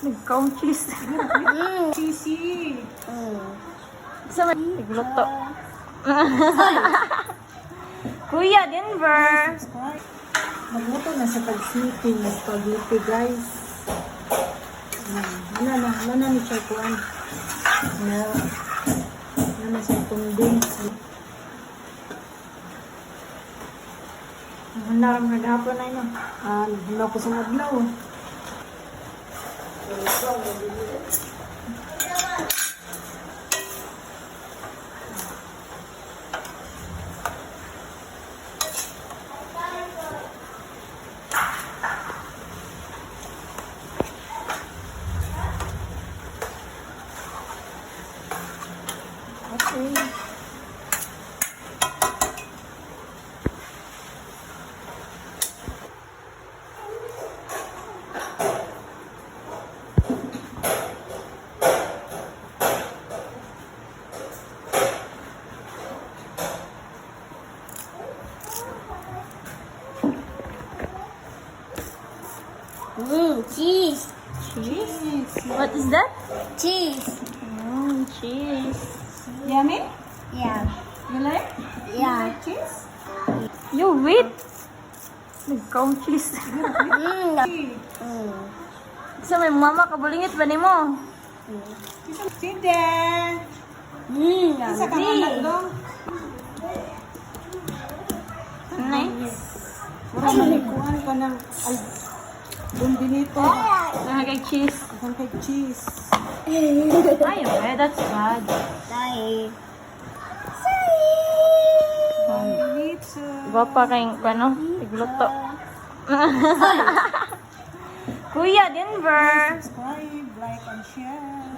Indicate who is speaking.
Speaker 1: Nagkaong cheese.
Speaker 2: Cheesy.
Speaker 1: Sa may nagluto. Kuya Denver.
Speaker 2: Subscribe. Magluto na sa pag-sleeping spaghetti, guys. Wala na ni siya kuan. Na, wala na siya condense.
Speaker 1: Handa kami naghapon na yun.
Speaker 2: Ah, naghula ko sa adlaw. Okay.
Speaker 3: Cheese.
Speaker 1: Cheese? What is that?
Speaker 3: Cheese.
Speaker 1: Cheese.
Speaker 2: Yummy?
Speaker 3: Yeah.
Speaker 2: You like?
Speaker 3: Yeah.
Speaker 2: You like cheese?
Speaker 1: You wait. Nagkaong cheese. Sa may mama, kabulingit ba ni mo?
Speaker 2: Sinde! Isa kang anak dong.
Speaker 1: Nice.
Speaker 2: Mura malikuan ka ng ay, bundinito.
Speaker 1: Nagkay cheese.
Speaker 2: Ang kay cheese.
Speaker 1: Ay, okay, that's bad.
Speaker 3: Sorry.
Speaker 2: Bundinito.
Speaker 1: Gwapa kayong, ano, nagluto. Kuya Denver.
Speaker 2: Subscribe, like, and share.